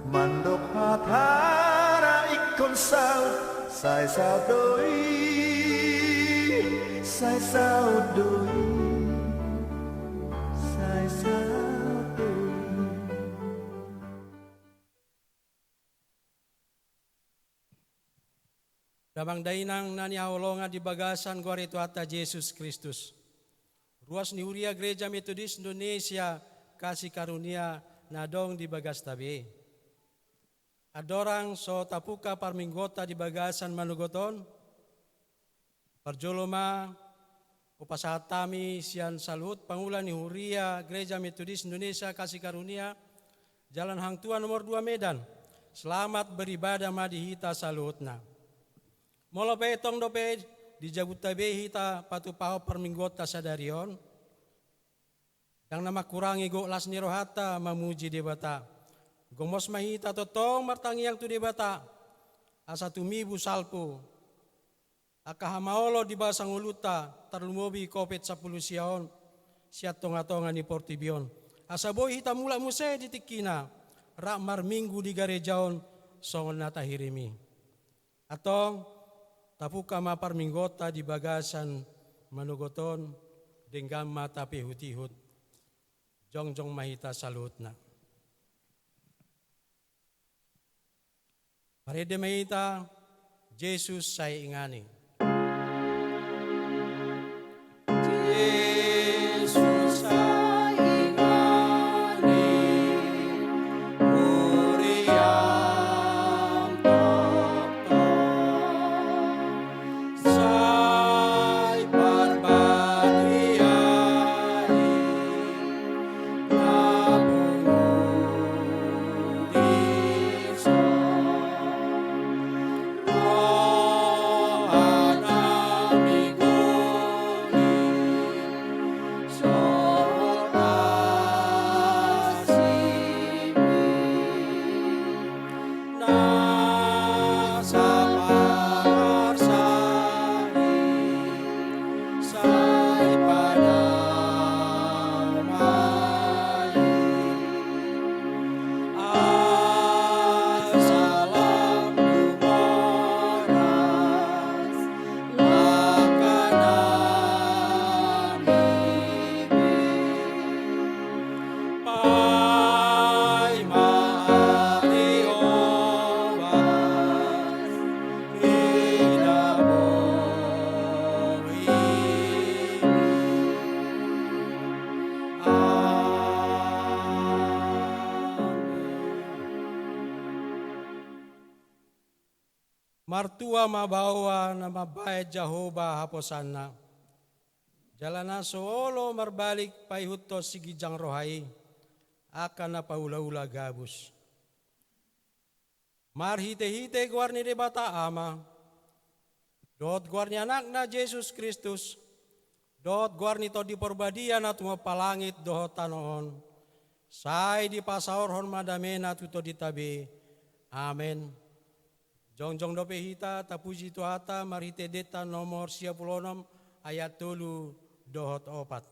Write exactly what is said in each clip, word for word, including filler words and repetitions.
Mandok hatana ingkon saut, sai saut do i, sai saut do i, sai saut do i. Damang dainang na hinaholongan di bagasan goar ni Tuhanta Jesus Kristus. Ruas ni Huria Gereja Metodis Indonesia Kasih Karunia na adong di bagasta be. Andorang so tapungka parmingguonta di bagasan manogot on, parjolo ma hupasahat hami sian saluhut pangula ni Huria Gereja Metodis Indonesia Kasih Karunia, Jalan Hang Tuah nomor dua Medan. Selamat beribadah ma di hita saluhutna. Molo pe tong dope di jabunta be hita patupahon parmingguonta sadari on, ndang na mangkurangi gok las ni rohanta mamuji Debata. Gomos ma hita tongtong martangiang tu Debata, asa tumibu salpu angka hamaolon di bagasan ngolunta, tarlumobi Covid sampulu sia on sian tongatonga ni portibi on, asa boi hita mulak muse di tingkina, rap marminggu di gareja on songon na tahirim i. Antong, tapungka ma parmingguonta di bagasan manogot on, denggan ma tapaihutihut. Jongjong ma hita saluhutna. Marende ma hita, Jesus sai ingani. Jesus sai ingani, huriaM tongtong sai parbadia i, na pungu dison. Roha nami guli, so asi mi. Na saparsari sai padao ma i. Asa lam tu boras langka nami be. Paima ari ombas di na boi. Amen. Martua ma baoa na mambahen Jahowa haposanna, jala na so olo marbalik paihuthon siginjang roha i angka na paulaula gabus. Marhitehite goar ni Debata Ama, dohot goar ni Anakna Jesus Kristus, dohot goar ni Tondi Parbadia na tumompa langit dohot tano on, sai dipasaorhon ma damena tu tondinta be. Amen. Jongjong dope hita tapuji Tuhanta marhite Ende-Ta nomor sia pulu onom ayat tolu dohot opat.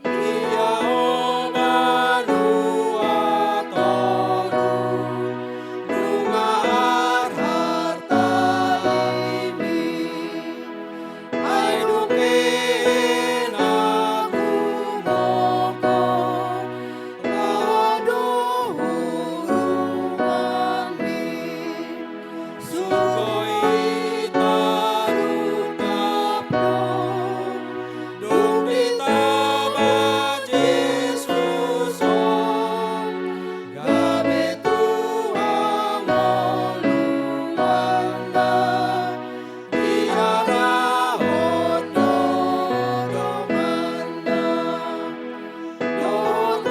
Ia ho banua toru, nunga arhar talimi, ai dung pe na gumogom, laho do hurunganmi. Sungkoi tarungkap do, dung ditaba Jesus on, gabe tu hangoluanna, diarahon do donganna. Dohot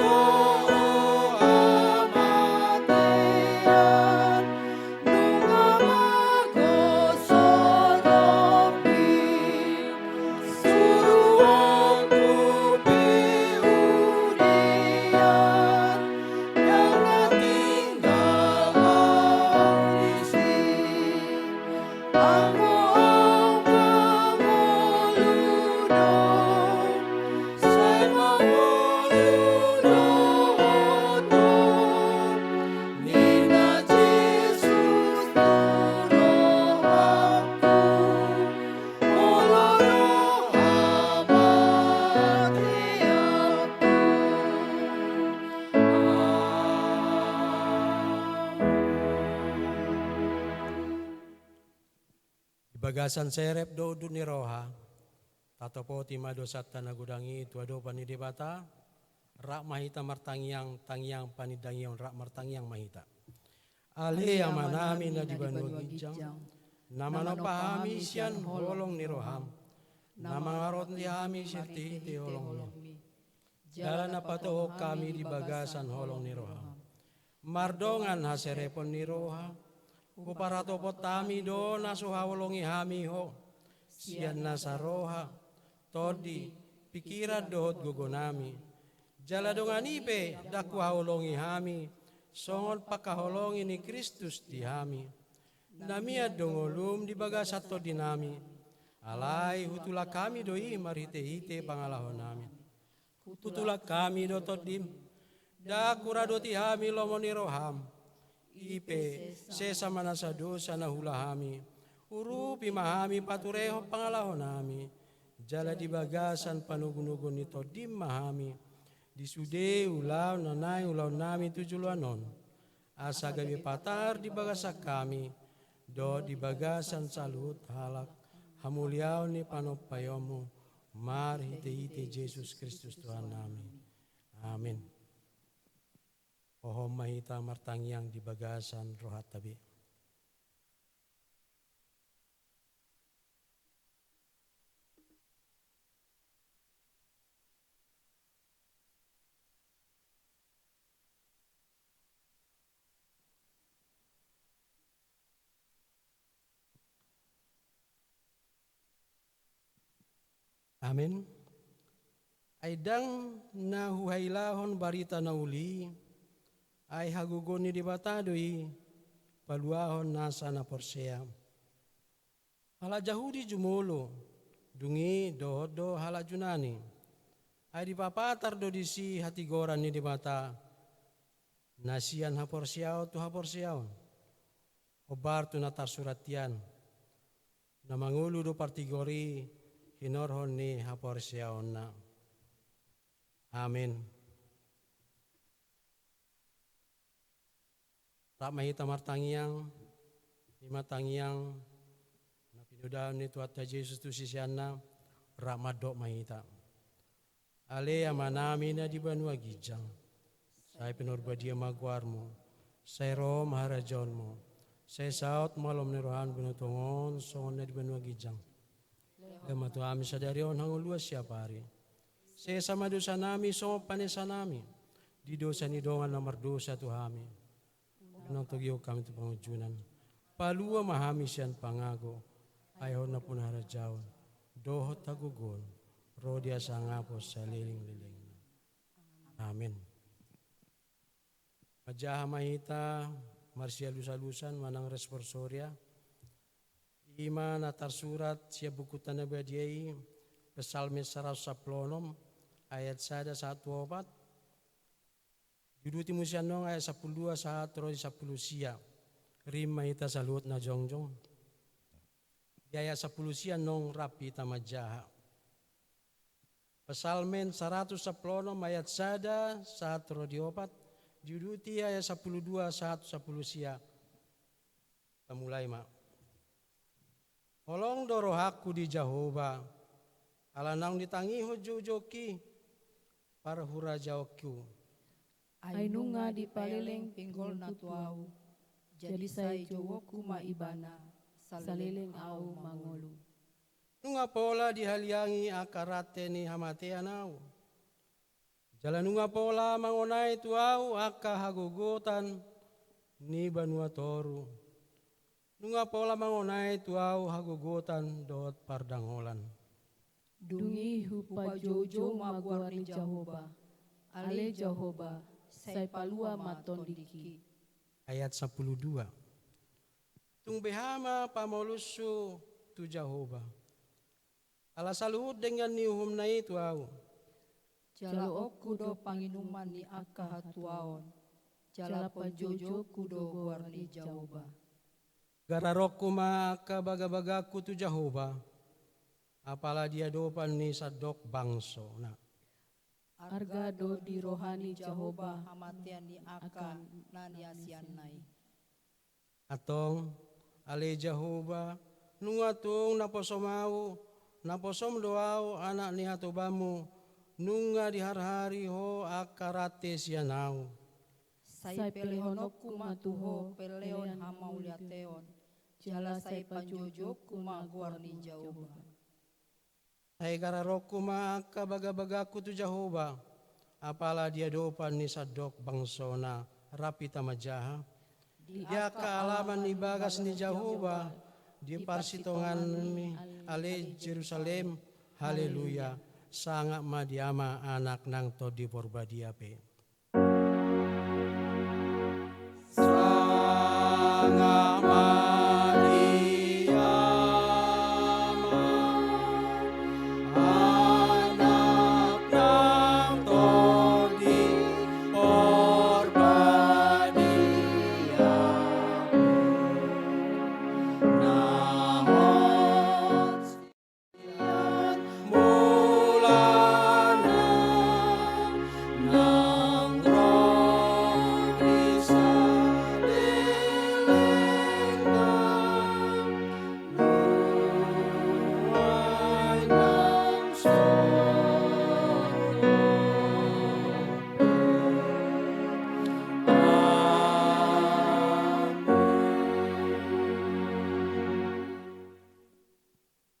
hamatean, nunga ma Bagasan serep dohot unduk ni roha, tatopoti ma dosanta na godang i tu adopan ni Debata. Rap ma hita martangiang, tangiang panindangion, rap martangiang ma hita. Ale Amanami na di banua ginjang, na manompa hami sian holong ni roham, na mangaramoti hami sian hite holongmi, jala na patohop hami di bagasan holong ni roham. Mardongan haserepon ni roha, huparhatopot hami do na so haholongi hami ho, sian nasa roha, tondi, pingkiran dohot gogonami. Jala dongan i pe ndang huhaholongi hami, songon pangkaholongi ni Kristus di hami. Na mian do ngolum di bagasan tondinami, alai hutulak hami do i marhitehite pangalahonami. Hutulak hami do tondim, ndang huradoti hami lomo ni roham. I pe, sesa ma nasa dosa na huula hami. Urupi ma hami paturehon pangalahonami. Jala di bagasan panogunoguon ni tondim ma hami, di sude ulaon na naeng ulaonnami tu joloan on. Asa gabe patar di bagasan hami, dohot di bagasan saluhut halak, hamuliaon ni panompaionmu, marhitehite Jesus Kristus Tuhannami. Amin. Hohom ma hita martangiang di bagasan rohanta be. Amin. Ai ndang na huhailahon barita na uli, ai hagogoon ni Debata do i paluahon nasa na porsea. Halak Jahudi jumolo, dung i dohot do halak Junani. Ai dipapatar do disi hatigoran ni Debata, na sian haporseaon tu haporseaon. Hombar tu na tarsurat hian, na mangolu do partigor i hinorhon ni haporseaonna. Amin. Rap ma hita martangiang, i ma tangiang na pinodahon ni Tuhanta Jesus tu siseanna, rap mandok ma hita. Ale Amanami na di banua ginjang, sai pinarbadia ma goarmu, sai ro ma harajaonmu, sai saut ma lomo ni roham di banua tonga on songon na di banua ginjang. Lehon ma tu hami sadari on hangoluan siapari. Sesa ma dosanami songon panesanami di dosa ni dongan na mardosa tu hami. Unang togihon hami tu pangunjunan. Palua ma hami sian pangago, ai Ho do nampuna harajaon dohot hagogoon ro di hasangapon salelenglelengna. Amin. Manjaha ma hita marsialusalusan manang responsoria. I ma na tarsurat sian buku na badia i, Psalmen saratus sampulu onom ayat sada sahat tu opat. Diuduti muse annon ayat sampulu dua sahat ro di sampulu sia. Rim ma hita saluhutna jongjong. Di ayat sampulu sia annon rap hita manjaha. Psalmen saratus sampulu onom ayat sada sahat ro di opat, diuduti ayat sampulu dua sahat sampulu sia. Tamulai ma. Holong do rohangku di Jahowa, ala naung ditangihon joujoungki, parhurajaonku. Ai nunga dipaleleng pinggolna tu ahu, jadi sai jouonku ma ibana, saleleng ahu mangolu. Nunga pola dihaliangi angka rante ni hamatean ahu. Jala nunga pola mangonai tu ahu angka hagogotan ni banua toru. Nunga pola mangonai tu ahu hagogotan dohot pardangolan. Dung i hupajoujou ma goar ni Jahowa. Ale Jahowa, sai palua ma tondingki. Ayat sampulu dua. Tung beha ma pamoloshu tu Jahowa. Ala saluhut denggan ni uhumna i tu ahu. Jaloonku do panginuman ni angka hatuaon, jala panjoujouonku do goar ni Jahowa. Gararonku ma angka bagabagangku tu Jahowa, apala di adopan ni sandok bangsona. Arga do di roha ni Jahowa hamatean ni angka na niasianna i. Antong, ale Jahowa, Nunga tung naposom ahu, naposom do ahu anak ni hatobanmu, nunga diharhari ho angka rante sian ahu. Sai pelehononku ma tu ho peleon hamauliateon, jala sai pajuojuonku ma goar ni Jahowa. Sai gararonku ma angka bagabagangku tu Jahowa, apala di adopan ni sandok bangsona rap hita manjaha. Di angka alaman ni bagas ni Jahowa, di parsitongaan ni ale Jerusalem. Haleluya. Sangap ma di Ama, Anak nang Tondi Porbadia pe. Sangap ma di Ama, Anak nang Tondi Porbadia, na hot sian mulana nang ro di salelengna, nuaeng nang songon on. Amen.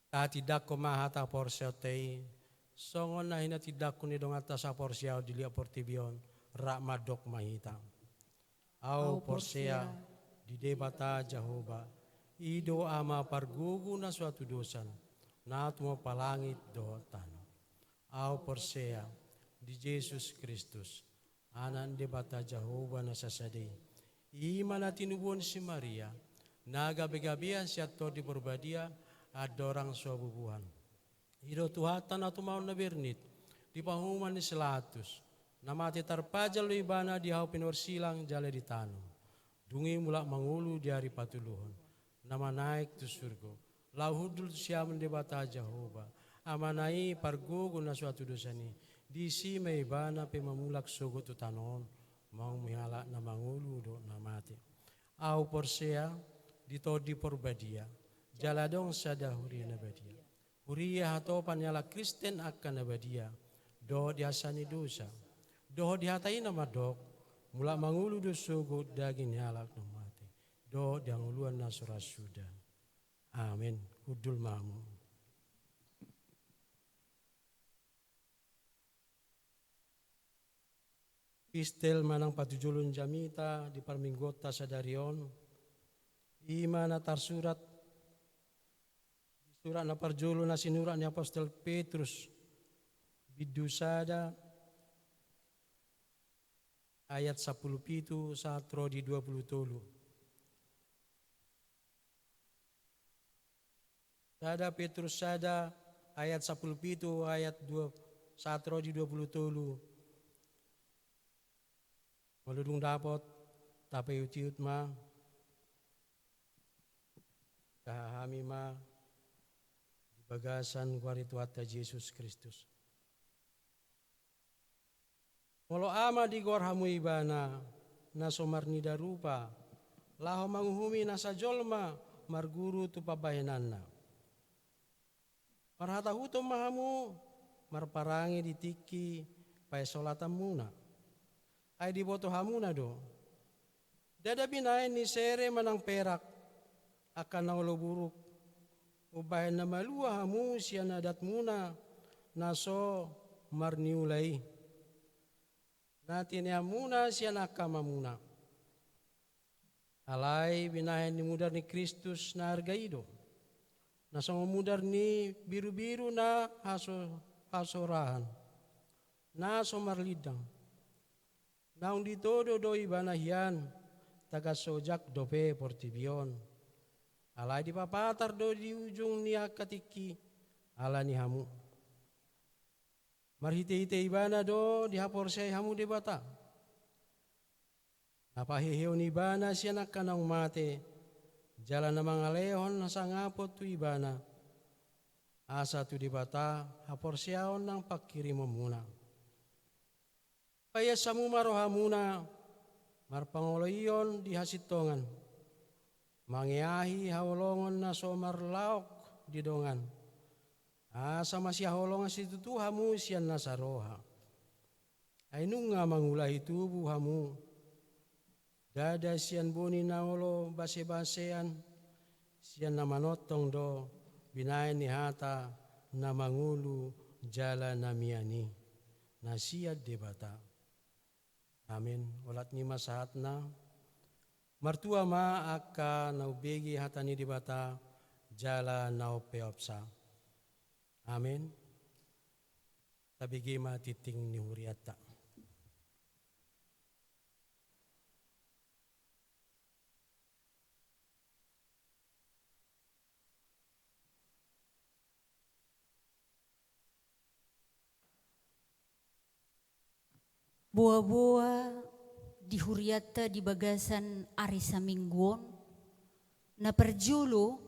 Tatindangkon ma hata haporseaonta i, songon na hinatindangkon ni donganta saporseaon di liat portibi on, rap mandok ma hita. Ahu porsea di Debata Jahowa, i do Ama pargogo na so hatudosan, na tumompa langit dohot tano. Ahu porsea di Jesus Kristus, Anak ni Debata Jahowa na sasada i. I ma na tinubuhon si Maria, na gabegabean sian Tondi Porbadia, andorang so habubuhan. I do Tuhanta na tumaon na bernit di pahuman ni si Latus, na mate tarpajal do ibana di hau pinorsilang jala ditanom. Dung i mulak mangolu di ari patoluhon, na manaek tu surgo, laho hundul tu siamun Debata Jahowa, Amana i pargogo na so hatudosan i. Disi ma ibana pe mamulak sogot tu tano on, mangumui halak na mangolu dohot na mate. Ahu porsea di Tondi Porbadia, jala adong sada huria na badia. Huria hatopan ni halak Kristen angka na badia, dohot di hasesaan ni dosa, dohot di hata i na mandok, mulak mangolu do sogot daging ni halak na mate, dohot di hangoluan na so ra suda. Amen. Hundul ma hamu. Epistel manang patujolon jamita di parmingguonta sadari on, i ma na tarsurat di surat na parjolo na sinurat ni apostel Petrus, bindu sada, ayat sampulu pitu sahat ro di dua pulu tolu. Sada Petrus sada ayat sampulu pitu, ayat dua, sahat ro di dua pulu tolu. Molo dung dapot, tapaihutihut ma, tahaha hami ma di bagasan goar ni Tuhanta Jesus Kristus. Molo Ama digoar hamu Ibana, na so marnida rupa, laho manguhumi nasa jolma marguru tu pambahenanna. Marhatahuton ma hamu, marparange di tingki paisolatanmuna. Ai diboto hamuna do, ndada binahen ni sere manang perak, angka na olo buruk, umbahen na malua hamu sian adatmuna na so marniula i, na tineanmuna sian angka amamuna. Alai binahen ni mudar ni Kristus na arga i do, na songon mudar ni birubiru na haso-, hasorahan, na so marlindang. Naung ditodo do Ibana hian, tagan so ojak dope portibi on. Alai dipapatar do di ujung ni angka tingki ala ni hamu. Marhitehite Ibana do dihaporseai hamu Debata, na pahehehon Ibana sian angka naung mate, jala na mangalehon hasangapon tu Ibana, asa tu Debata haporseaon nang panghirimonmuna. Paias hamu ma rohamuna, marpangoloion di hasintongan, mangeahi haholongon na so marlaok di dongan, asa masihaholongan situtu hamu sian nasa roha. Ai nunga mangulahi tubu hamu, ndada sian boni na olo basebasean, sian na manongtong do binahen ni hata na mangolu jala na mian i, na sian Debata. Amen. Olat ni ma sahatna. Martua ma angka na umbege hata ni Debata jala na umpeopsa. Amen. Tabege ma tingting ni hurianta. Boaboa di hurianta di bagasan ari Saminggu on, na parjolo,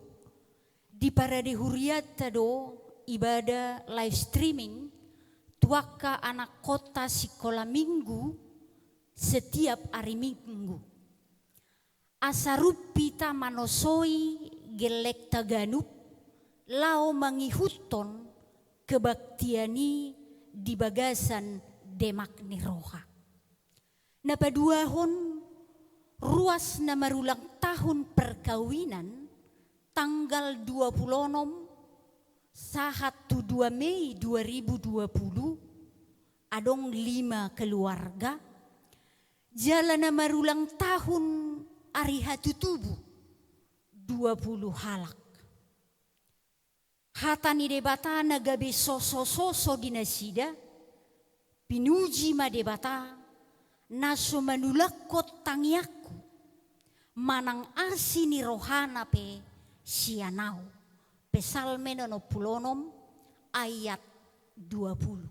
diparade hurianta do ibadah live streaming tu angka anakkonta sikola Minggu setiap ari Minggu. Asa rap hita manosoi gellengta ganup laho mangihuthon kebaktian i di bagasan demak ni roha. Na paduahon, ruas na marulang tahun perkawinan tanggal dua pulu onom sahat tu dua Mei dua ribu dua pulu, adong lima keluarga, jala na marulang tahun ari hatutubu dua pulu halak. Hata ni Debata na gabe sosososo di nasida, pinuji ma Debata, na so manulakhon tangiangku, manang asi ni rohana pe sian ahu. Psalmen onom pulu onom ayat dua pulu.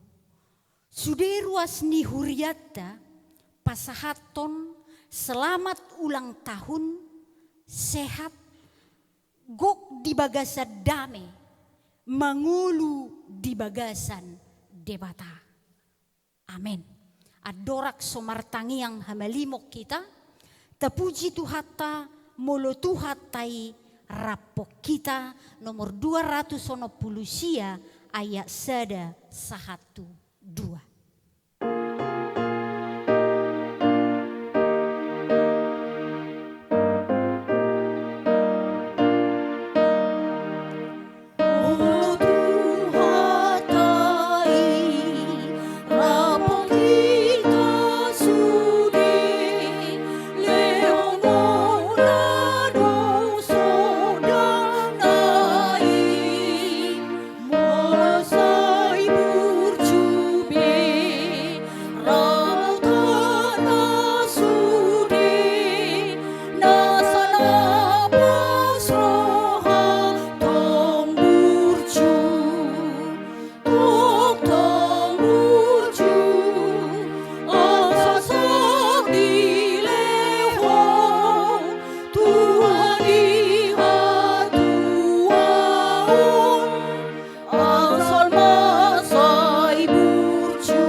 Sude ruas ni hurianta pasahathon selamat ulang tahun, sehat, gok di bagasan dame, mangolu di bagasan Debata. Amen. Andorang so martangiang hamalimon hita, tapuji Tuhanta, molo Tuhanta i rap hita, nomor dua ratus onom pulu sia ayat sada sahat tu dua. Asal ma sai burju,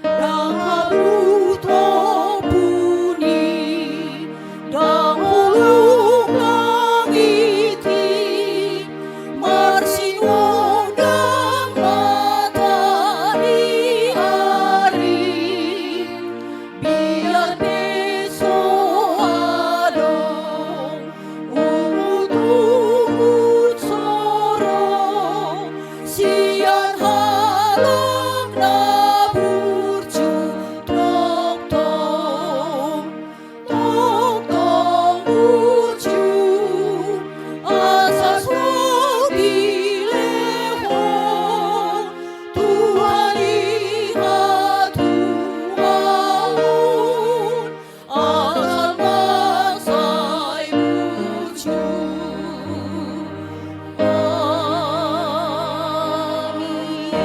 ndang habot ombun i, ndang holong langit i, marsinondang mata ni ari. Biar pe so adong ungut-ungut so ro sian halak na burju, tongtong, tongtong burju, asa so dilehon Tuhan i hatuaon. Asal ma sai burju. Amin.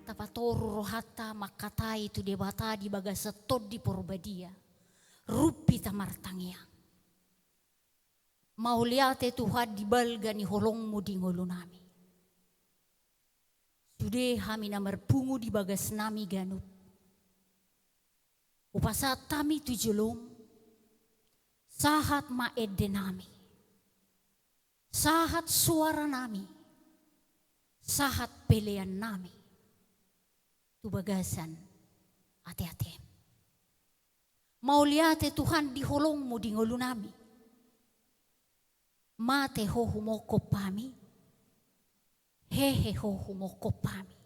Tapatoru rohanta mangkatai tu Debata di bagasan Tondi Porbadia. Rap hita martangiang. Mauliate Tuhan di balga ni holongmu di ngolunami. Sude hami na marpungu di bagasnami ganup, hupasahat hami tu jolom Sahat ma endenami, sahat soaranami, sahat peleannami tu bagasan ateatem. Mauliate Tuhan di holongmu di ngolunami. Mate Ho humongkop hami, hehe Ho humongkop hami.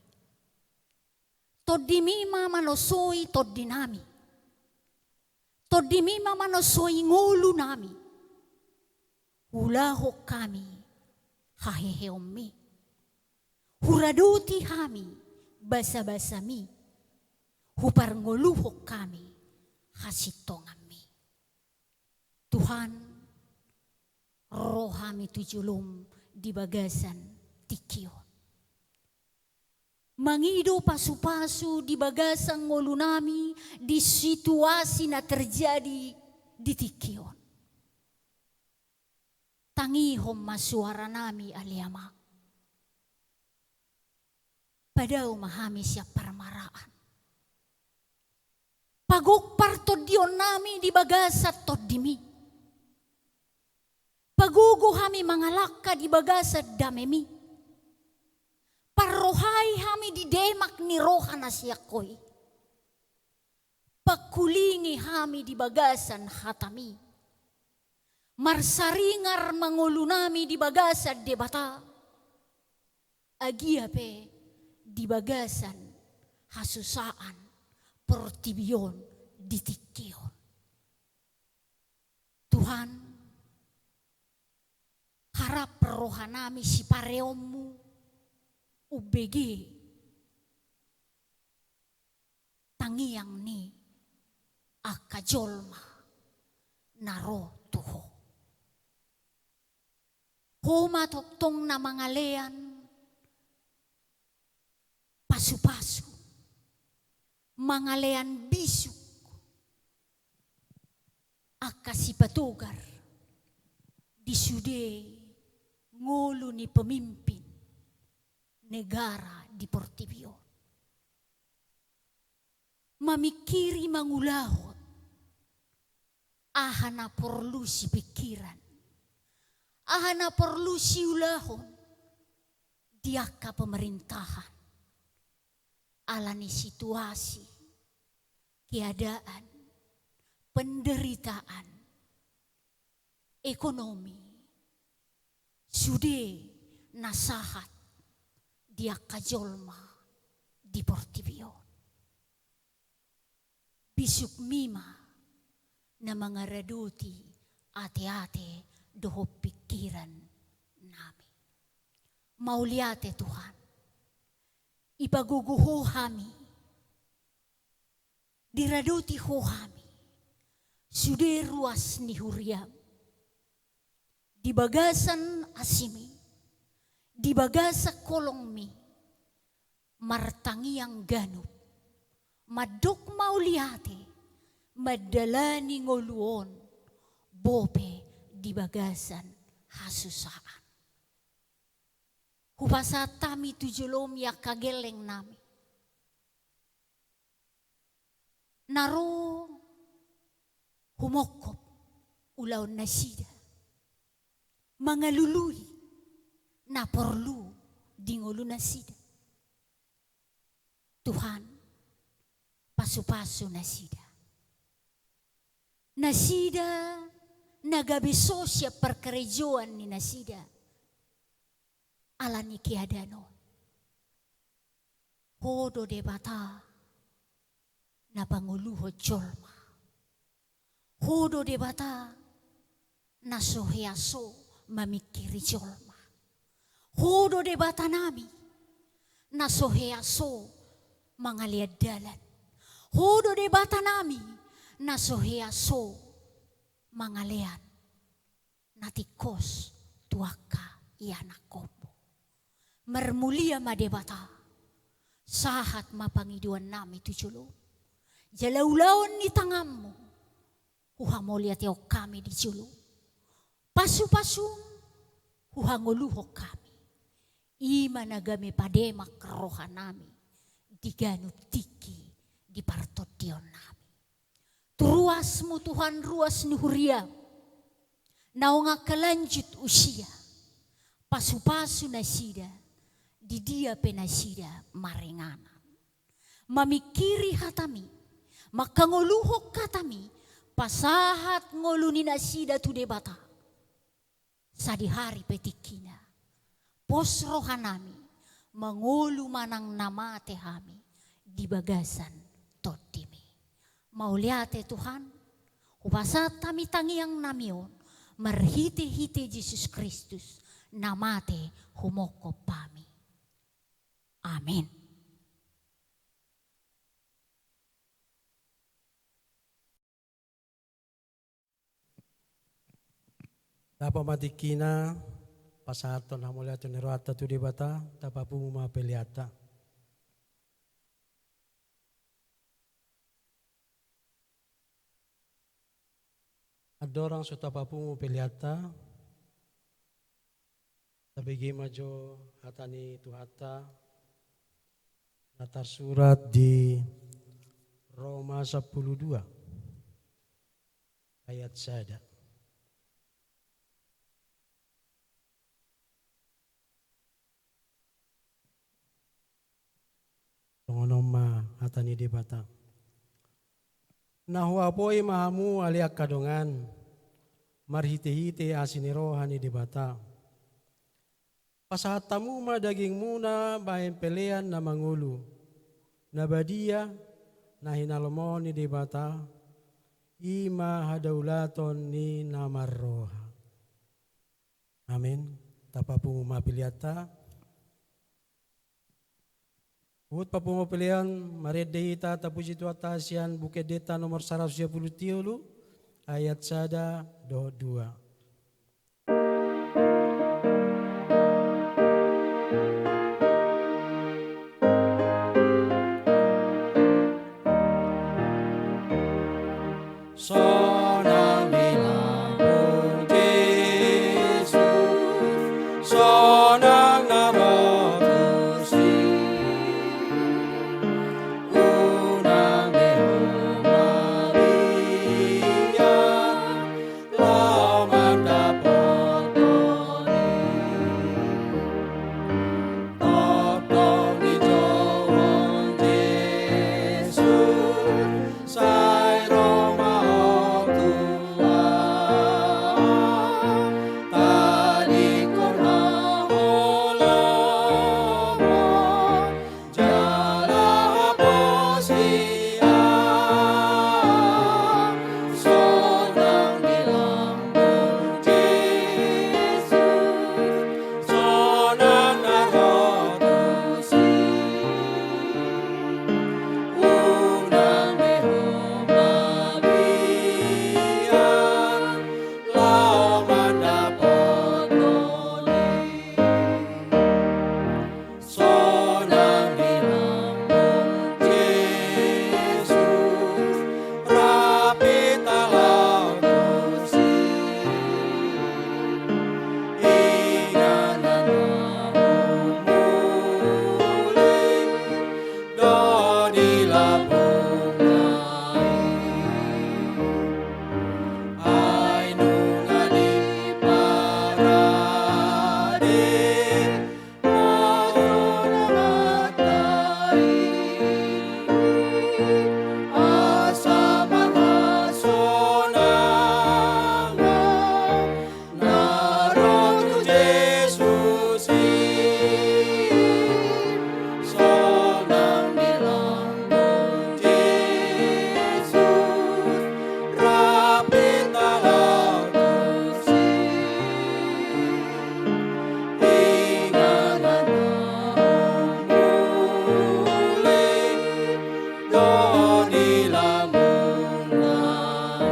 Tondimi ma manosoi tondinami. Tondimi ma manosoi ngolunami. Huulahon hami haheheonmi. Huradoti hami basabasami. Huparngoluhon hami hasintonganmi. Tuhan, ro hami tu jolom di bagasan tingki on. Mangido pasupasu di bagasan ngolunami di situasi na terjadi di tingki on. Tangihon ma soaranami ale Ama. Padao ma hami sian parmaraan. Pagok partondionnami di bagasan tondimi. Pagogo hami mangalangka di bagasan damemi. Parrohai hami di demak ni roha na sian Ho i. Pangkulingi hami di bagasan hatami. Marsaringar ma ngolunami di bagasan Debata. Agia pe di bagasan hasusaan portibi on di tingki on. Tuhan, harap rohanami sipareonmu umbege tangiang ni angka jolma na ro tu Ho. Ho ma tongtong na mangalean pasupasu, mangalean bisuk, angka sipatogar di sude ngolu ni pemimpin negara di portibi on. Mamingkiri mangulahon aha na porlu sipingkiran, aha na porlu siulahon di angka pemerintahan. Ala ni situasi, keadaan, penderitaan, ekonomi, sude na sahat di angka jolma di portibi on. Bisukmi ma na mangaradoti ateate dohot pingkiran nami. Mauliate Tuhan. Ipagogo Ho hami. Diradoti Ho hami. Sude ruas ni huriam. Di bagasan asimi, di bagasan holongmi, martangiang ganup, mandok mauliate, mandalani ngolu on, bope di bagasan hasusaan. Hupasahat hami tu jolomi angka gelleng nami. Na ro humongkop ulaon nasida, mangalului na porlu di ngolu nasida. Tuhan, pasupasu nasida. Nasida na gabe so sian parkarejoan ni nasida. Ala ni keadaan on. Ho do Debata na pangoluhon jolma. Ho do Debata na so hea so mamingkiri jolma. Ho do Debata nami na so hea so mangalean dalan. Ho do Debata nami na so hea so mangalean na tingkos tu angka ianakhonmu. Marmulia ma Debata, sahat ma pangidoan nami tu jolo. Jala ulaon ni tanganmu, huhamauliateon hami di jolo. Pasupasum, huhangoluhon hami. I ma na gabe pademak roha nami, di ganup tingki di partondion nami. Tu ruasmu Tuhan, ruas ni huriam. naung angka lanjut usia, pasupasu nasida, di dia pe nasida maringanan. Mamingkiri hataMi, mangkangoluhon hataMi, pasahat ngolu ni nasida tu Debata. Sadihari pe tingkina, pos rohanami, mangolu manang na mate hami di bagasan TondiMi. Mauliate Tuhan, hupasahat hami tangiangnami on, marhitehite Jesus Kristus, na mate humongkop hami. Amin. Dapot ma tingkina, pasahathon hamauliateon ni rohanta tu Debata, tapapungu ma peleanta. Andorang so tapapungu peleanta, tabege ma jo hata ni Tuhanta, na tarsurat di Roma sampulu dua, ayat sada. Songon on ma hata ni Debata. Na huapoi ma hamu ale angka dongan, marhitehite asi ni roha ni Debata. Pasahat hamu ma dagingmuna bahen pelean na mangolu, na badia, na hinalomohon ni Debata, i ma hadaulaton ni na marroha. Amin. Tapapungu ma peleanta. Huhut papungu pelean, marende hita tapuji Tuhanta sian Buku Endenta nomor saratus sia pulu tolu, ayat sada dohot dua. Sonang di lambung Jesus, sonang na ro tusi. Unang be ho mabiar, laho mandapothon i. Tongtong dijouhon Jesus, sai ro ma ho tu ahu. Tadingkon ma holongmu, jala haposi ahu. Sonang di lambung Jesus, sonang na ro tusi. Unang be ho mabiar, laho mandapothon i. Sonang di lambung Jesus, rap hita laho tusi. Inganan na umuli do di lambungna i. Ai nunga diparade Inganan na umuli do di lambungna i.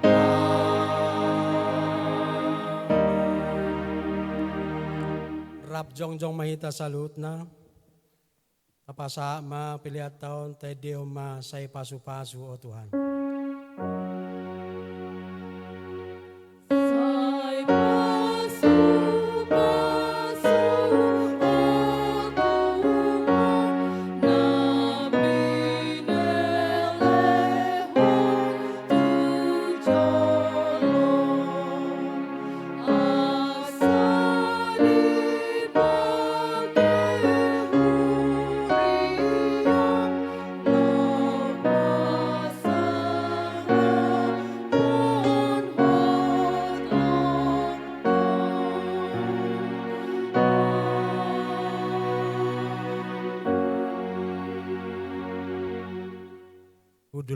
Amen. Rap jongjong ma hita saluhutna. Tapasahat ma peleanta on, taendehon ma: Sai pasupasu, o Tuhan. Sai pasupasu, o Tuhan, na pinelehon tu jolma.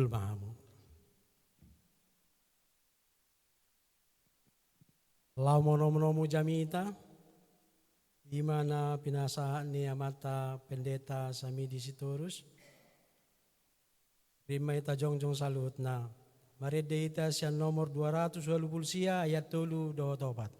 Jumolo ma hamu. Laho manomunomu jamita, i ma na pinasahat ni amanta Pendeta Samidi Sitorus. Rim ma hita jongjong saluhutna. Marende hita sian nomor dua ratus ualu pulu sia, ayat tolu dohot opat.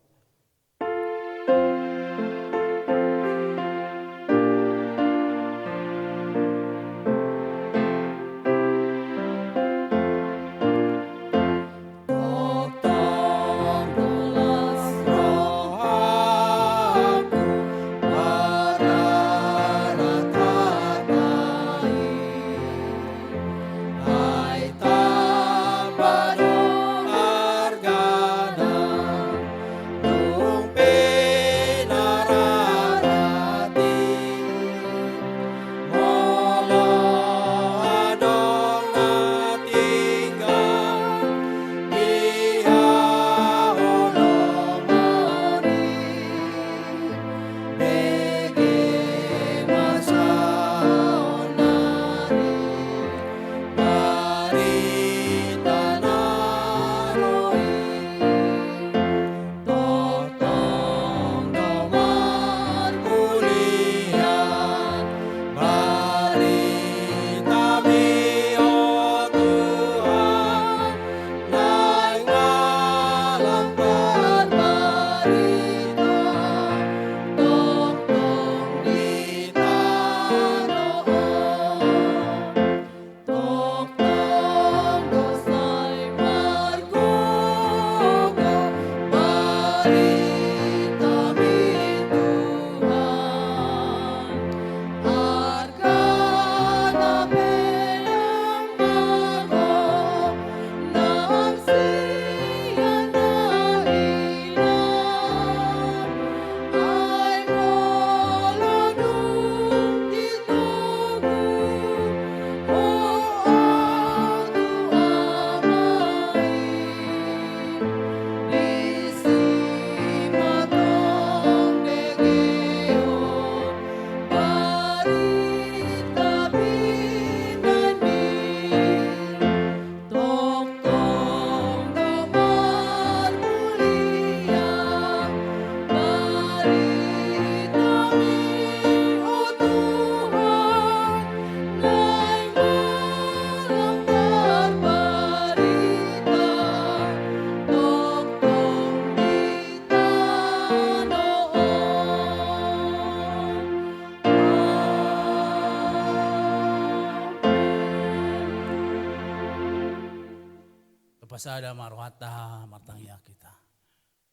Tapasada ma rohanta, martangiang hita.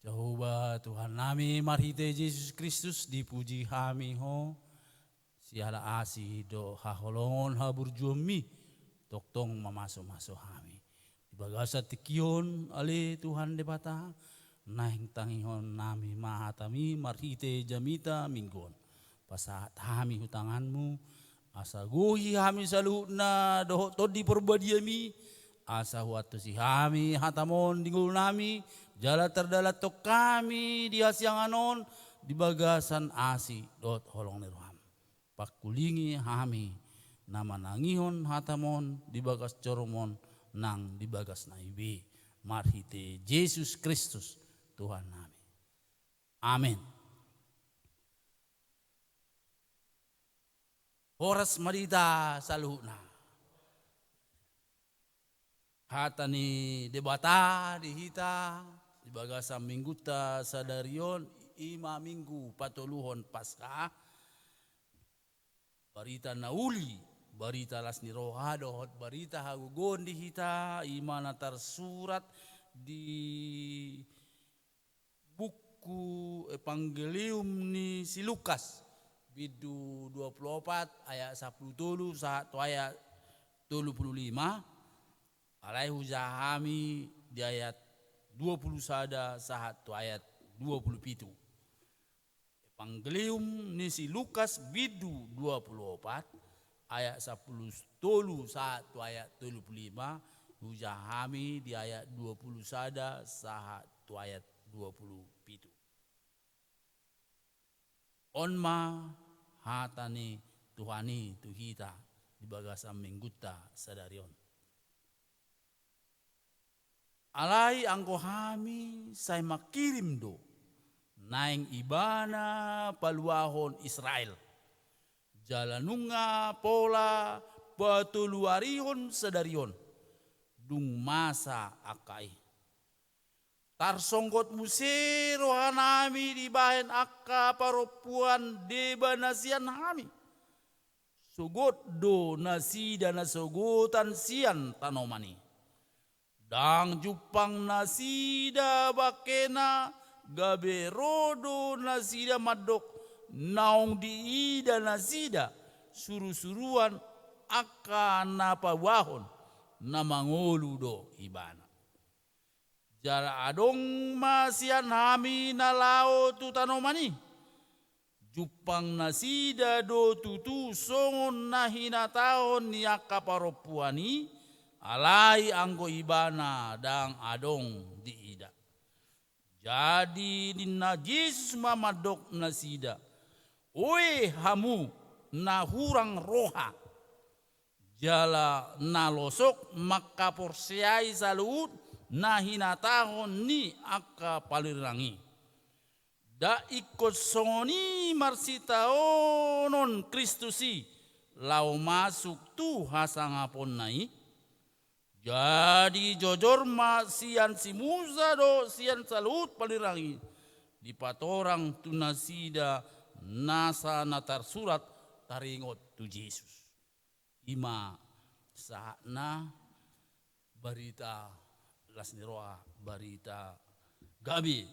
Jahowa Tuhannami, marhite Jesus Kristus dipuji hami Ho, siala asi dohot haholongon haburjuonMi, tongtong mamasumasu hami. Di bagasan tingki on, ale Tuhan Debata, naeng tangihonnami ma hataMi marhite jamita Minggu on. Pasahat hami tu tanganMu, asa gohi hami saluhutna dohot Tondi ParbadiaMi, asa huantusi hami hataMon di ngolunami, jala tardalanhon hami di hasiangan on di bagasan asi dohot holong ni rohaM. Pangkulingi hami na manangihon hataMon di bagas joroMon nang di bagas nai be, marhite Jesus Kristus Tuhannami. Amen. Horas ma di hita saluhutna. Hata ni Debata di hita di bagasan Minggunta sadari on, i ma Minggu patoluhon Paskah. Barita na uli, barita las ni roha dohot barita hagogoon di hita, i ma na tarsurat di buku Evangelium ni si Lukas, bindu dua pulu opat, ayat sampulu tolu sahat tu ayat tolu pulu lima, alai hujaha hami di ayat dua pulu sada sahat tu ayat dua pulu pitu. Evangelium ni si Lukas bindu dua pulu opat, ayat sampulu tolu sahat tu ayat tolu pulu lima, hujaha hami di ayat dua pulu sada sahat tu ayat dua pulu pitu. On ma hata ni Tuhan i tu hita di bagasan Minggunta sadari on. Alai anggo hami sai mangkirim do, naeng Ibana paluahon Israel. Jala nunga pola patoluarihon sadari on, dung masa angka i. Tarsonggot muse rohanami dibahen angka parompuan deba na sian hami. Sogot do nasida na sogotan sian tanoman i. Ndang jumpang nasida bangkena, gabe ro do nasida mandok, naung diida nasida surusuruan angka na paboahon, na mangolu do Ibana. Jala adong ma sian hami na laho tu tanoman i. Jumpang nasida do tutu songon na hinatahon ni angka parompuan i, alai anggo Ibana ndang adong diida. Jadi ninna Jesus ma mandok nasida, "Oe hamu na hurang roha, jala na losok mangkaporseai saluhut na hinatahon ni angka palirangi. Nda ingkon songon i marsitaonon Kristus i laho masuk tu hasangaponna i?" Jadi jojor ma sian si Musa dohot sian saluhut palirangi, dipatorang tu nasida nasa na tarsurat taringot tu Jesus. I ma sahatna barita las ni roha, barita gabe,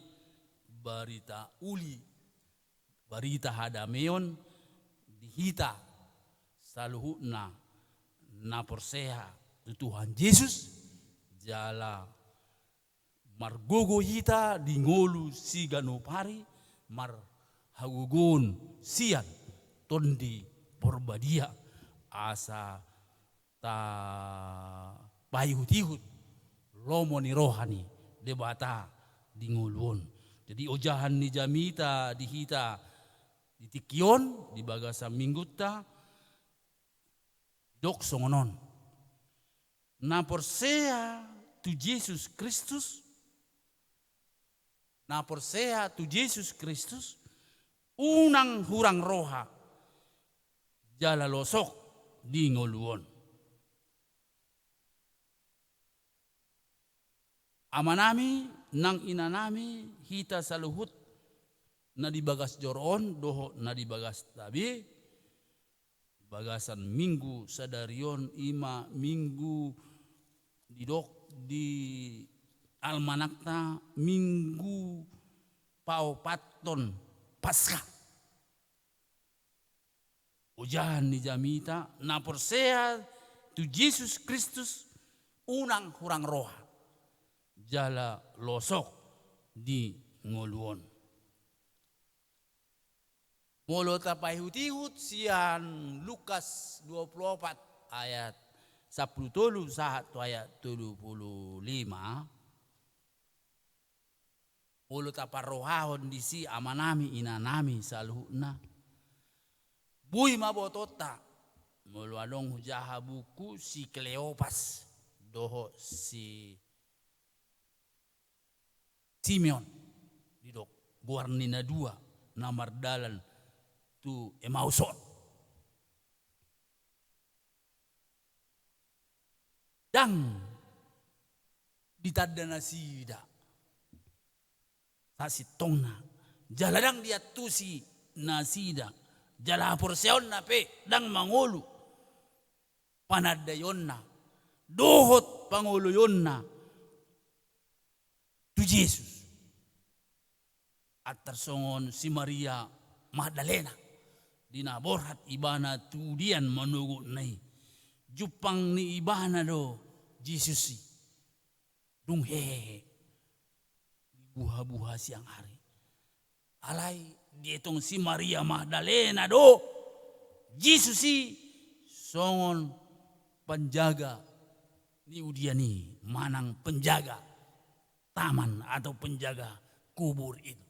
barita uli, barita hadameon di hita saluhutna na porsea tu Tuhan Jesus, jala margogo hita di ngolu siganup ari marhagogoon sian Tondi Porbadia, asa tapaihutihut lomo ni roha ni Debata di ngolu on. Jadi ojahan ni jamita di hita di tingki on, di bagasan minggunta, didok songon on. Na porsea tu Jesus Kristus, na porsea tu Jesus Kristus, unang hurang roha, jala losok di ngolu on. Amanami, nang inanami, hita saluhut na di bagas joro on dohot na di bagasta be, bagasan minggu sadari on, i ma minggu didok di almanakta minggu paopathon Paskah. Ojahan ni jamita, na porsea tu Jesus Kristus, unang hurang roha, jala losok di ngolu on. Molo tapaihutihut sian Lukas dua pulu opat ayat sampulu tolu sahat tu ayat tolu pulu lima, molo taparrohahon disi amanami, inanami saluhutna, boi ma botoonta molo adong hujaha buku si Kleopas dohot si Simeon, didok, goar ni na dua na mardalan tu Emaus on. Ndang ditanda nasida sasintongna, jala ndang diantusi nasida, jala haporseaonna pe ndang mangolu panandaionna dohot pangoloionna tu Jesus. Antar songon si Maria Magdalena, di na borhat ibana tu udian manogotna i, jumpang ni ibana do Jesus i. Dung hehe, di buhabuha siang ari, alai dietong si Maria Magdalena do Jesus i songon panjaga ni udian i, manang penjaga taman atau penjaga kubur itu.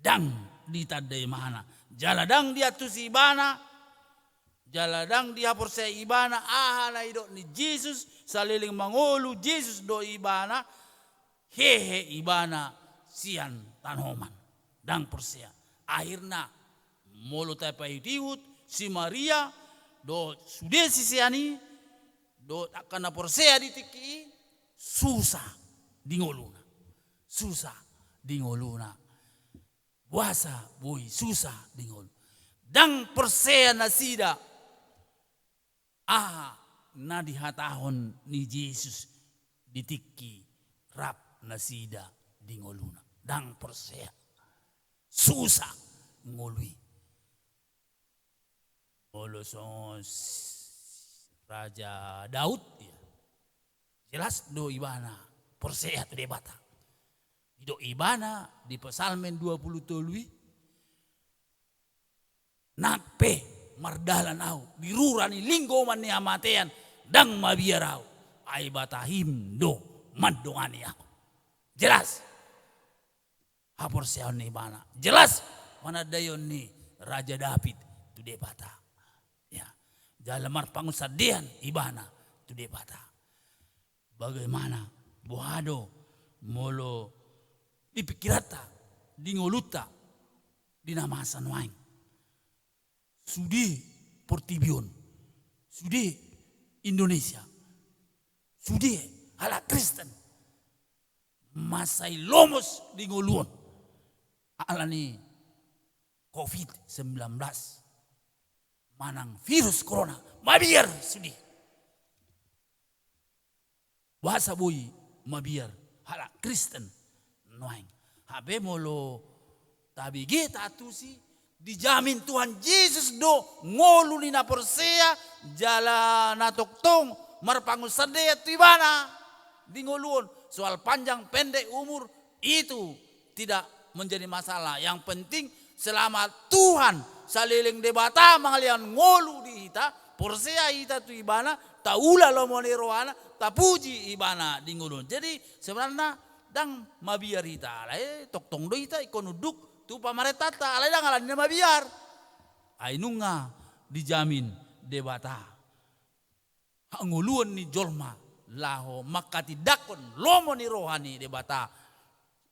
Ndang ditanda ibana, jala ndang diantusi ibana, jala ndang dihaporseai ibana aha na didok ni Jesus, saleleng mangolu Jesus do ibana, hehe ibana sian tanoman. Ndang porsea. Akhirna, molo tapaihut-ihut, si Maria dohot sude sisean i, dohot angka na porsea di tingki i, susa di ngoluna. Susa di ngoluna. Boasa boi susa di ngolu? Ndang porsea nasida aha na dihatahon ni Jesus di tingki rap nasida di ngoluna. Ndang porsea. Susa ngolu i. Molo songon Raja Daud, ya. Jelas do ibana porsea tu Debata. Didok ibana di Psalmen dua pulu tolu i, nang pe mardalan ahu di rura ni linggoman ni hamatean, ndang mabiar ahu, ai Batam do mandongani ahu. Jelas. Haporseaon ni ibana. Jelas panandaion ni Raja Daud tu Debata. Ya. Jala marpangunsandean ibana tu Debata. Bagaimana, boha do molo di pikiranta, di ngolunta, di na masa nuaeng? Sude portibi on, sude Indonesia, sude halak Kristen mansai lomos di ngolu on ala ni covid sembilan belas manang virus corona, mabiar sude. Boasa boi mabiar halak Kristen nuaeng? Hape molo tabege taantusi, dijamin Tuhan Jesus do ngolu ni na porsea, jala na tongtong marpangunsandean tu ibana di ngolu on. Soal panjang pendek umur itu tidak menjadi masalah. Yang penting selama Tuhan saleleng Debata mangalehon ngolu di hita, porsea hita tu ibana, taula lomo ni rohana, tapuji ibana di ngolu on. Jadi sebenarna ndang mabiar hita, alai tongtong do hita ingkon unduk tu pamarentanta, alai ndang ala ni na mabiar. Ai nunga dijamin Debata hangoluan ni jolma laho manghatindanghon lomo ni roha ni Debata.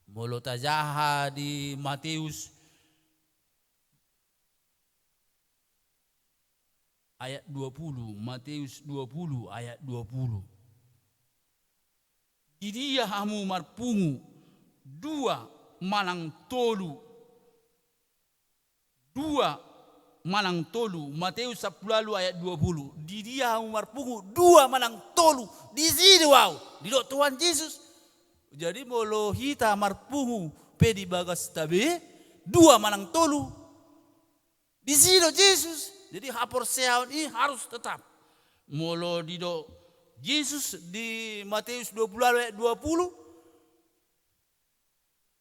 Molo tajaha di Mateus ayat dua pulu, Mateus dua pulu ayat dua pulu. Di dia hamu marpungu dua manang tolu? Dua manang tolu, Mateus sampulu ualu ayat dua pulu. Di dia hamu marpungu dua manang tolu, disi do ahu, didok Tuhan Jesus. Jadi molo hita marpungu pe di bagasta be, dua manang tolu, disi do Jesus. Jadi haporseaon i harus tetap. Molo didok Jesus di Mateus dua pulu ualu ayat dua pulu,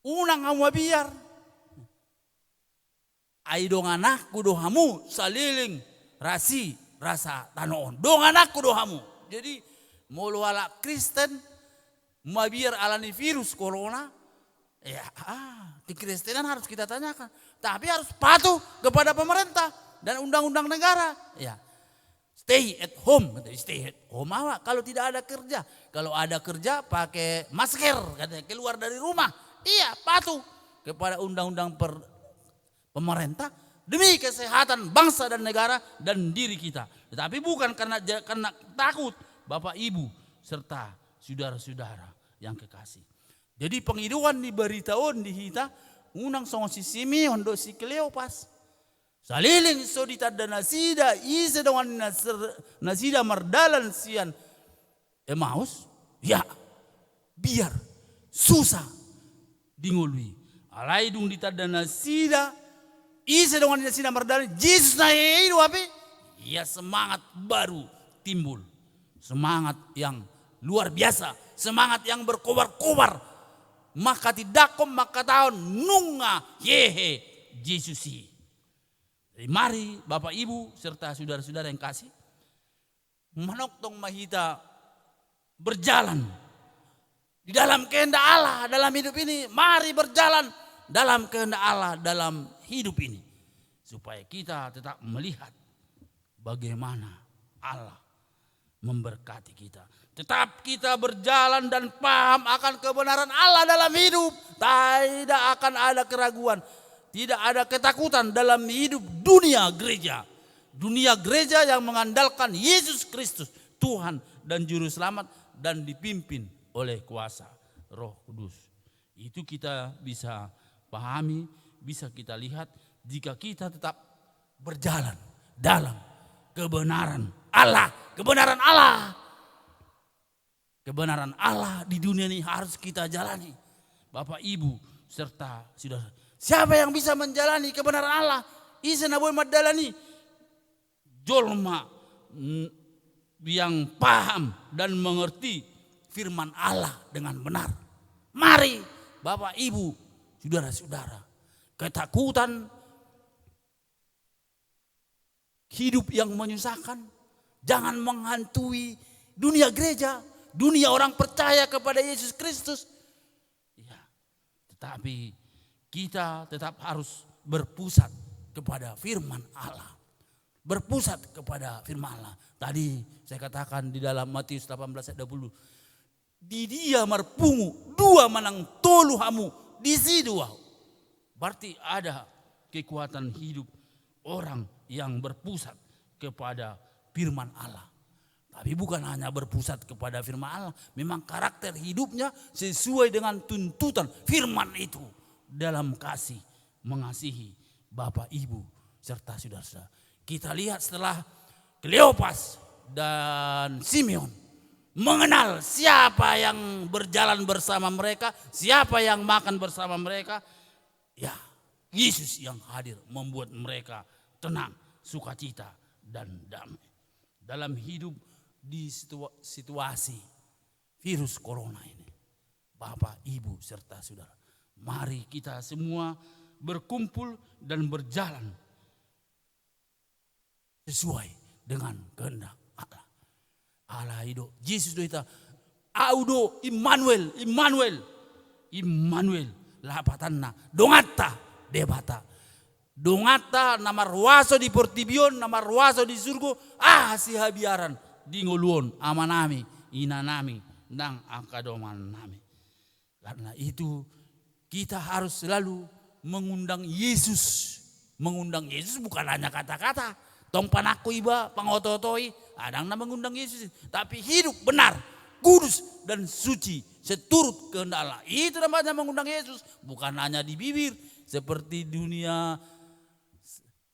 unang hamu mabiar. Ai dongananku do hamu saleleng rasi rasa tano on. Dongananku do hamu. Jadi molo halak Kristen mabiar ala ni virus corona, ya, ah, kekristenan harus kita tanyakan. Tapi harus patuh kepada pemerintah dan undang-undang negara. Ya. Stay at home, kata, stay at home apa? Kalau tidak ada kerja. Kalau ada kerja, pakai masker, katanya, keluar dari rumah. Iya, patuh kepada undang-undang per-, pemerintah demi kesehatan bangsa dan negara dan diri kita. Tetapi bukan karena ja-, karena takut, Bapak, Ibu, serta saudara-saudara yang kekasih. Jadi pangidoan ni barita on di hita, unang songon si Simeon dohot si Kleopas. Saleleng so ditanda nasida ise dongan ni nas-, nasida mardalan sian Emaus, ya, biar, susa di ngolu i. Alai dung ditanda nasida ise dongan ni nasida mardalan, Jesus na hehe i do hape, ya, semangat baru timbul. Semangat yang luar biasa, semangat yang berkobar-kobar. Manghatindanghon, manghatahon, nunga hehe Jesus i. Jadi mari Bapak Ibu serta saudara-saudara yang kasih, manongtong ma hita berjalan di dalam kehendak Allah dalam hidup ini. Mari berjalan dalam kehendak Allah dalam hidup ini, supaya kita tetap melihat bagaimana Allah memberkati kita. Tetap kita berjalan dan paham akan kebenaran Allah dalam hidup, tidak akan ada keraguan, tidak ada ketakutan dalam hidup dunia gereja. Dunia gereja yang mengandalkan Yesus Kristus, Tuhan dan Juru Selamat, dan dipimpin oleh kuasa Roh Kudus. Itu kita bisa pahami, bisa kita lihat jika kita tetap berjalan dalam kebenaran Allah, kebenaran Allah. Kebenaran Allah di dunia ini harus kita jalani. Bapak, Ibu, serta saudara. Siapa yang bisa menjalani kebenaran Allah? Ise na boi mandalani? Jolma, mm, yang paham dan mengerti firman Allah dengan benar. Mari, Bapak, Ibu, saudara-saudara, ketakutan, hidup yang menyusahkan, jangan menghantui dunia gereja, dunia orang percaya kepada Yesus Kristus. Ya, tetapi kita tetap harus berpusat kepada firman Allah. Berpusat kepada firman Allah. Tadi saya katakan di dalam Matius delapan belas ayat dua puluh, "Di dia marpungu dua manang tolu hamu, disi do Ahu." Berarti ada kekuatan hidup orang yang berpusat kepada firman Allah. Tapi bukan hanya berpusat kepada firman Allah, memang karakter hidupnya sesuai dengan tuntutan firman itu dalam kasih, mengasihi Bapak, Ibu, serta saudara-saudara. Kita lihat setelah Kleopas dan Simeon mengenal siapa yang berjalan bersama mereka, siapa yang makan bersama mereka, ya, Yesus yang hadir membuat mereka tenang, sukacita, dan damai. Dalam hidup di situa-, situasi virus corona ini, Bapak, Ibu, serta saudara, mari kita semua berkumpul dan berjalan sesuai dengan kehendak Allah. Alai do, Jesus do hita, "Ahu do Immanuel, Immanuel, Immanuel." Lapatanna, donganta Debata. Donganta na marhuaso di portibi on, na marhuaso di surgo, aha sihabiaran di ngolu on, amanami, inanami, nang angka dongannami. Karena itu, kita harus selalu mengundang Yesus. Mengundang Yesus bukan hanya kata-kata. Tong panangko iba, pangoto-otoi, adong na mengundang Yesus. Tapi hidup benar, kudus, dan suci, seturut kehendak Allah. Itu namanya mengundang Yesus. Bukan hanya di bibir, seperti dunia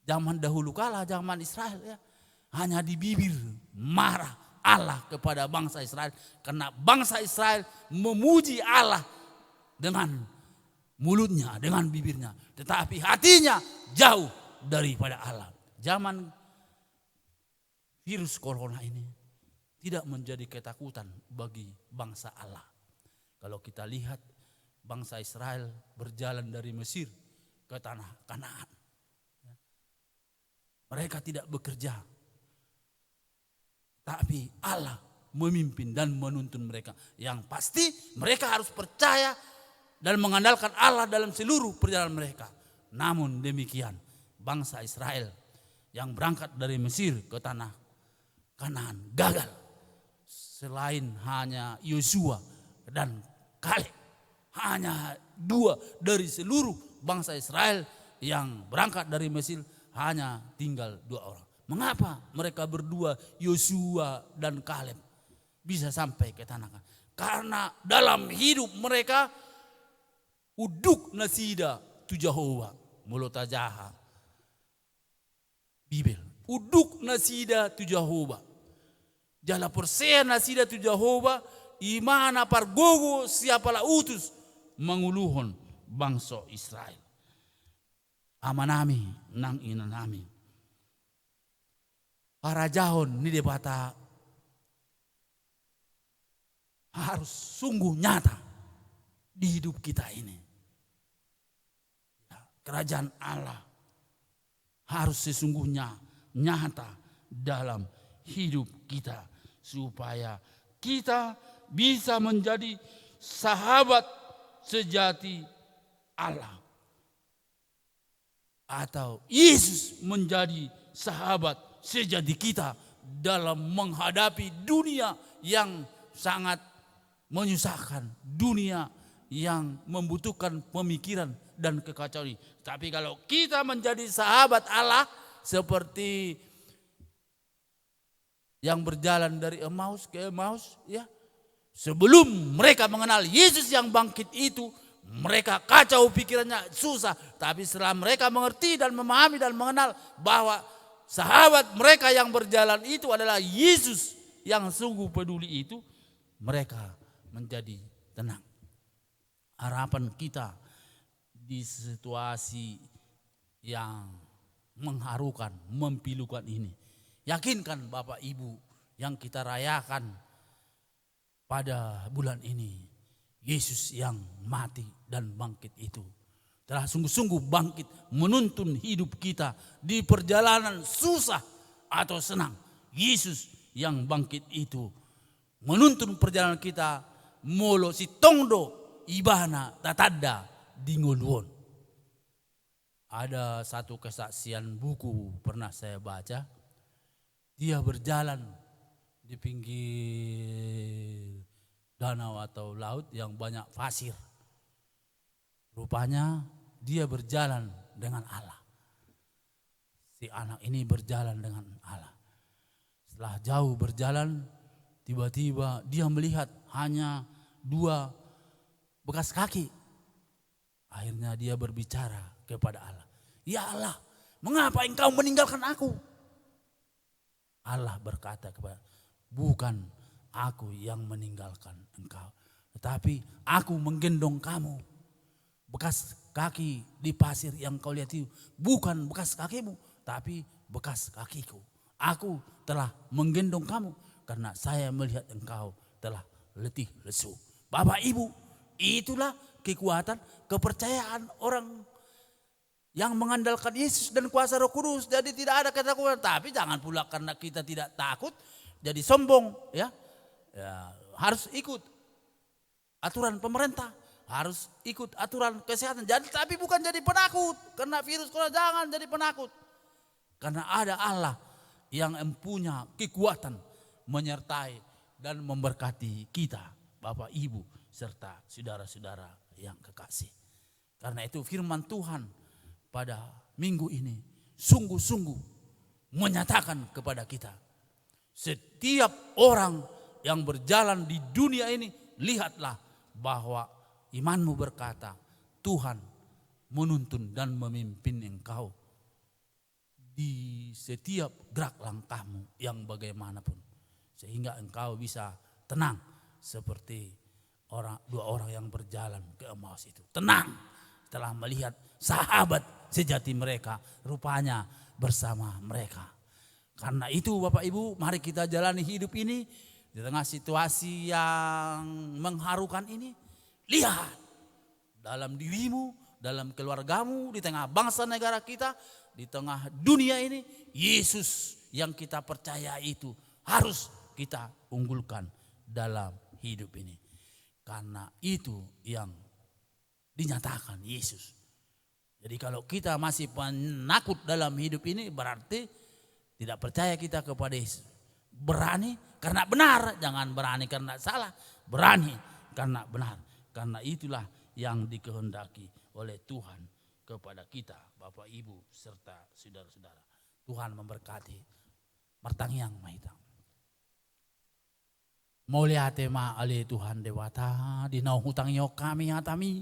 zaman dahulu kala, zaman Israel, ya. Hanya di bibir marah Allah kepada bangsa Israel, karena bangsa Israel memuji Allah dengan mulutnya, dengan bibirnya, tetapi hatinya jauh daripada Allah. Zaman virus corona ini tidak menjadi ketakutan bagi bangsa Allah. Kalau kita lihat, bangsa Israel berjalan dari Mesir ke tanah Kanaan. Mereka tidak bekerja, tapi Allah memimpin dan menuntun mereka. Yang pasti, mereka harus percaya dan mengandalkan Allah dalam seluruh perjalanan mereka. Namun demikian, bangsa Israel yang berangkat dari Mesir ke tanah Kanaan gagal. Selain hanya Yosua dan Kaleb, hanya dua dari seluruh bangsa Israel yang berangkat dari Mesir, hanya tinggal dua orang. Mengapa mereka berdua, Yosua dan Kaleb, bisa sampai ke tanah Kanaan? Karena dalam hidup mereka unduk nasida tu Jahowa. Molo tajaha Bibel, unduk nasida tu Jahowa. Jala porsea nasida tu Jahowa, i ma na pargogo siapala utus manguluhon bangso Israel. Amanami nang inanami, harajaon ni Debata harus sungguh nyata di hidup kita ini. Ya, kerajaan Allah harus sesungguhnya nyata dalam hidup kita, supaya kita bisa menjadi sahabat sejati Allah. Atau Yesus menjadi sahabat sejati kita dalam menghadapi dunia yang sangat menyusahkan, dunia yang membutuhkan pemikiran dan kekacauan ini. Tapi kalau kita menjadi sahabat Allah seperti yang berjalan dari Emmaus ke Emmaus, ya. Sebelum mereka mengenal Yesus yang bangkit itu, mereka kacau pikirannya, susah. Tapi setelah mereka mengerti dan memahami dan mengenal bahwa sahabat mereka yang berjalan itu adalah Yesus yang sungguh peduli itu, mereka menjadi tenang. Harapan kita di situasi yang mengharukan, memilukan ini, yakinkan Bapak Ibu yang kita rayakan pada bulan ini, Yesus yang mati dan bangkit itu telah sungguh-sungguh bangkit menuntun hidup kita di perjalanan susah atau senang. Yesus yang bangkit itu menuntun perjalanan kita, molo sintong do Ibana tatanda di ngolu on. Ada satu kesaksian buku pernah saya baca. Dia berjalan di pinggir danau atau laut yang banyak pasir. Rupanya dia berjalan dengan Allah. Si anak ini berjalan dengan Allah. Setelah jauh berjalan, tiba-tiba dia melihat hanya dua bekas kaki. Akhirnya dia berbicara kepada Allah, "Ya Allah, mengapa Engkau meninggalkan aku?" Allah berkata kepada, "Bukan Aku yang meninggalkan engkau, tetapi Aku menggendong kamu. Bekas kaki di pasir yang kau lihat itu bukan bekas kakimu, tapi bekas kakiku. Aku telah menggendong kamu karena Saya melihat engkau telah letih lesu." Bapak Ibu, itulah kekuatan kepercayaan orang yang mengandalkan Yesus dan kuasa Roh Kudus. Jadi tidak ada ketakutan. Tapi jangan pula karena kita tidak takut jadi sombong, ya. Ya, harus ikut aturan pemerintah, harus ikut aturan kesehatan. Jadi, tapi bukan jadi penakut karena virus corona, jangan jadi penakut. Karena ada Allah yang punya kekuatan menyertai dan memberkati kita, Bapak, Ibu, serta saudara-saudara yang kekasih. Karena itu firman Tuhan pada minggu ini sungguh-sungguh menyatakan kepada kita, setiap orang yang berjalan di dunia ini, lihatlah bahwa imanmu berkata, Tuhan menuntun dan memimpin engkau di setiap gerak langkahmu yang bagaimanapun, sehingga engkau bisa tenang seperti orang, dua orang yang berjalan ke Emmaus itu. Tenang setelah melihat sahabat sejati mereka rupanya bersama mereka. Karena itu, Bapak Ibu, mari kita jalani hidup ini di tengah situasi yang mengharukan ini. Lihat dalam dirimu, dalam keluargamu, di tengah bangsa negara kita, di tengah dunia ini, Yesus yang kita percaya itu harus kita unggulkan dalam hidup ini. Karena itu yang dinyatakan Yesus. Jadi, kalau kita masih penakut dalam hidup ini, berarti tidak percaya kita kepada Yesus. Berani karena benar, jangan berani karena salah. Berani karena benar. Karena itulah yang dikehendaki oleh Tuhan kepada kita, Bapak, Ibu, serta saudara-saudara. Tuhan memberkati. Martangiang ma hita. Mauliate ma ale Tuhan Debata, di naung hutangihon hami hataMi,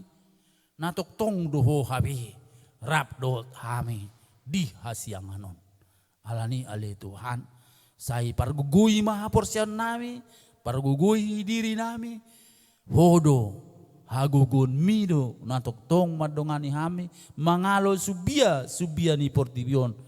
na tongtong do Ho hape rap dohot hami di hasiangan on. Alani ale Tuhan, sai pargogoi ma haporseaonnami, pargogoi dirinami, Ho do, hagogoonMi do na tongtong mandongani hami mangalo sumbia-sumbia ni portibi on,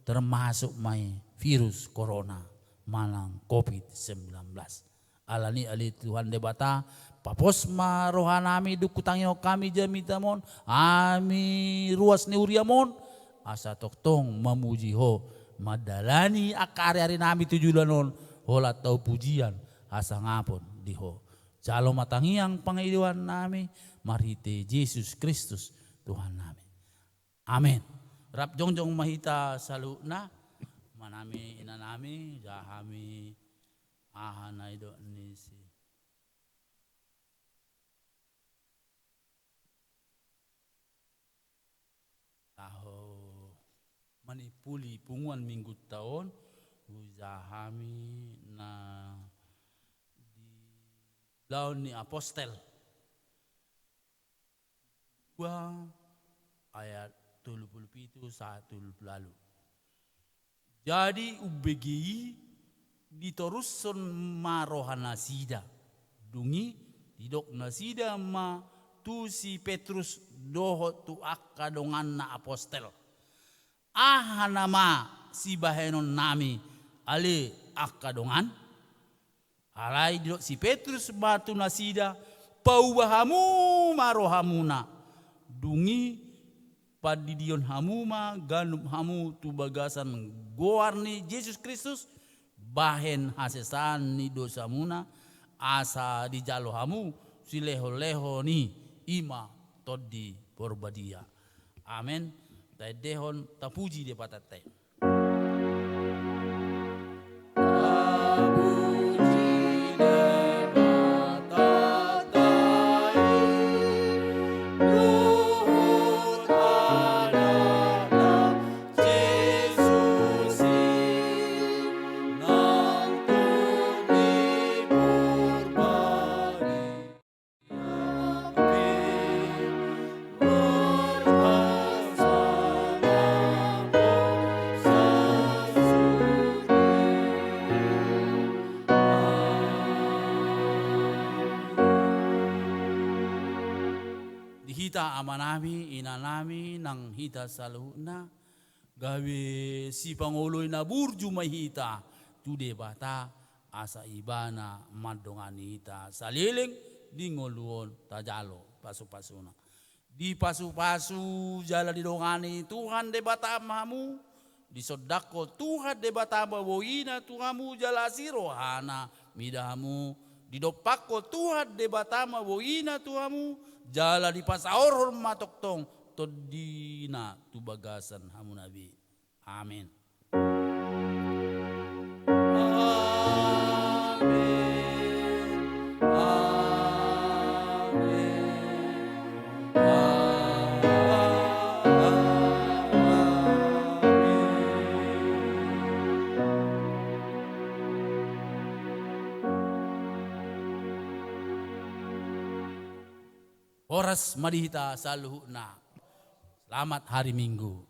termasuk ma i virus corona manang covid sembilan belas. Alani ale Tuhan Debata, papos ma rohanami dung hutangihon hami jamitaM on, hami ruas ni huriaM on, asa tongtong mamuji Ho, mandalani angka ari-arinami tu joloan on, holan tau pujian hasangapon di Ho. Jalo ma tangiang pangidoannami marhite Jesus Kristus Tuhannami. Amen. Rap jongjong ma hita saluhutna, amanami, inanami, ja hami, aha na nidok ni si Manimpuli punguan Minggunta on, hujaha hami na di Ulaon ni Apostel dua ayat tolu pulu pitu sahat tolu pulu ualu. Jadi umbege i ditorushon ma rohanasida. Dung i didok nasida ma tu si Petrus dohot tu angka donganna apostel: Aha nama sibahenonnami, ale angka dongan? Alai didok si Petrus ma tu nasida: Pauba hamu ma rohamuna. Dung i pandidihon hamu ma ganup hamu tu bagasan goar ni Jesus Kristus, bahen hasesaan ni dosamuna, asa dijalo hamu silehonlehon i, i ma Tondi Porbadia. Amen. Taendehon, tapuji Debatanta i. Di hita amanami, inanami, nang hita saluhutna, gabe sipangoloi na burju ma hita tu Debata, asa Ibana mandongani hita saleleng di ngolu on. Tajalo pasupasuna. Dipasupasu jala didongani Tuhan Debata ma hamu, disondangkon Tuhan Debata ma boina tu hamu jala asi rohana mida hamu, didompakkon Tuhan Debata ma boina tu hamu, jala dipasaorhon ma tongtong tondina tu bagasan hamuna be. Amen. Amen. Amen. Amen. Horas ma di hita saluhutna. Selamat hari Minggu.